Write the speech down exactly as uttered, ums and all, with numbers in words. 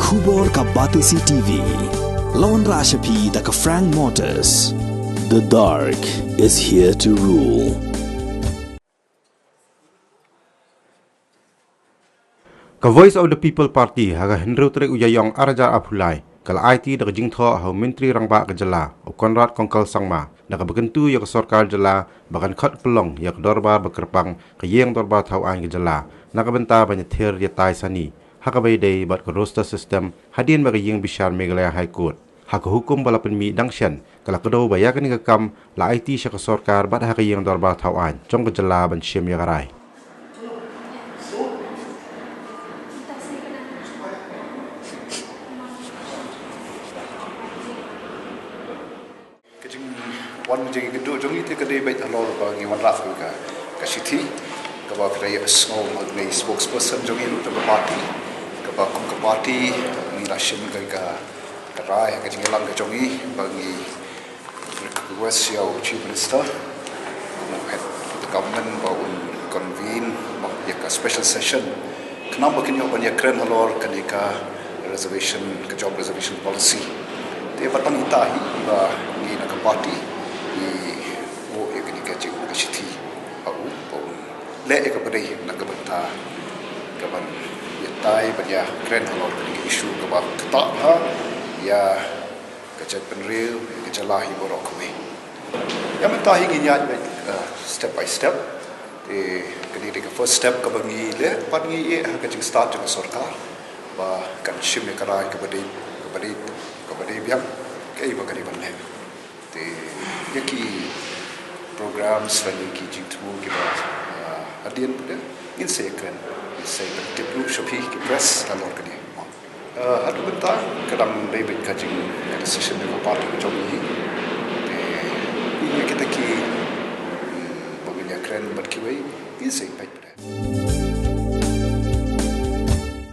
Khubor ka Batesi T V. La wanrah sha phi da ka Frank Motors. The dark is here to rule. Ka Voice of the People Party ha ka hynriew tarik u Ïaïong arhajar arphew lai ka la aiti da ka jingthoh ha u Myntri Rangbah ka jylla u Conrad Kongkal Sangma da kaba kyntu ïa ka sorkar jylla ba kan khot pynlong ïa ka dorbar ba kyrpang ka Ïing Dorbar Thaw Aiñ ka jylla na ka bynta ban ïathir ïatai sani ha kaba ïadei bad ka roster system hadien ba ka Ïing Bishar Meghalaya High Court ha ka hukum ba la pynmih dang shen ka la kdew ba ïa kane ka kam la aiti sha ka sorkar bad ha ka Ïing Dorbar Thaw Aiñ jong ka jylla ban shim ïa ka rai. Ka jingwan jingïakynduh jong ngi te ka dei beit halor ba ngi wanrah ka, ka shithi kaba ka dei ïa ka sngew ma ngi spokesperson jong ngi ruh jong ka party kaba kum ka party ngi la shim ka, ka, ka rai ha ka jingïalang ka jong ngi ba ngi request ïa u Chief Minister kum u head of the government ba un convene ba ïa ka special session khnang ba kin ïoh ban ïakren halor kane ka reservation, ka job reservation policy. Te bad ban ita hi ba ngi na ka party ngi buh ïa kane ka jing ka shithi ha u ba un leh ïa kaba dei na ka bynta ka ban ïatai ban ïakren halor kane ka issue kaba ktah bha ïa ka jaitbynriew, ka jylla hi baroh kawei. Ïa mynta hi ngin ïaid beit, uh, step by step. Te kane dei ka first step kaba ngi leh, pat ngi ïeh ha ka jingstad jong ka sorkar ba kan shim ïa ka rai kaba dei, kaba dei, kaba dei biang, kaei ba ka dei ban leh. Te ïa ki programs lane ki jingthmu kiba, uh, hadien pat ngin sa ïakren, ngin sa pyntip ruh sha phi ki press halor kane. Uh, haduh mynta ka dang dei beit ka jing, ka decision jong ka party ka jong ngi. Te ïa kita ki, mm, ba ngin ïakren bad kiwei, ngin sa ïa peit pat.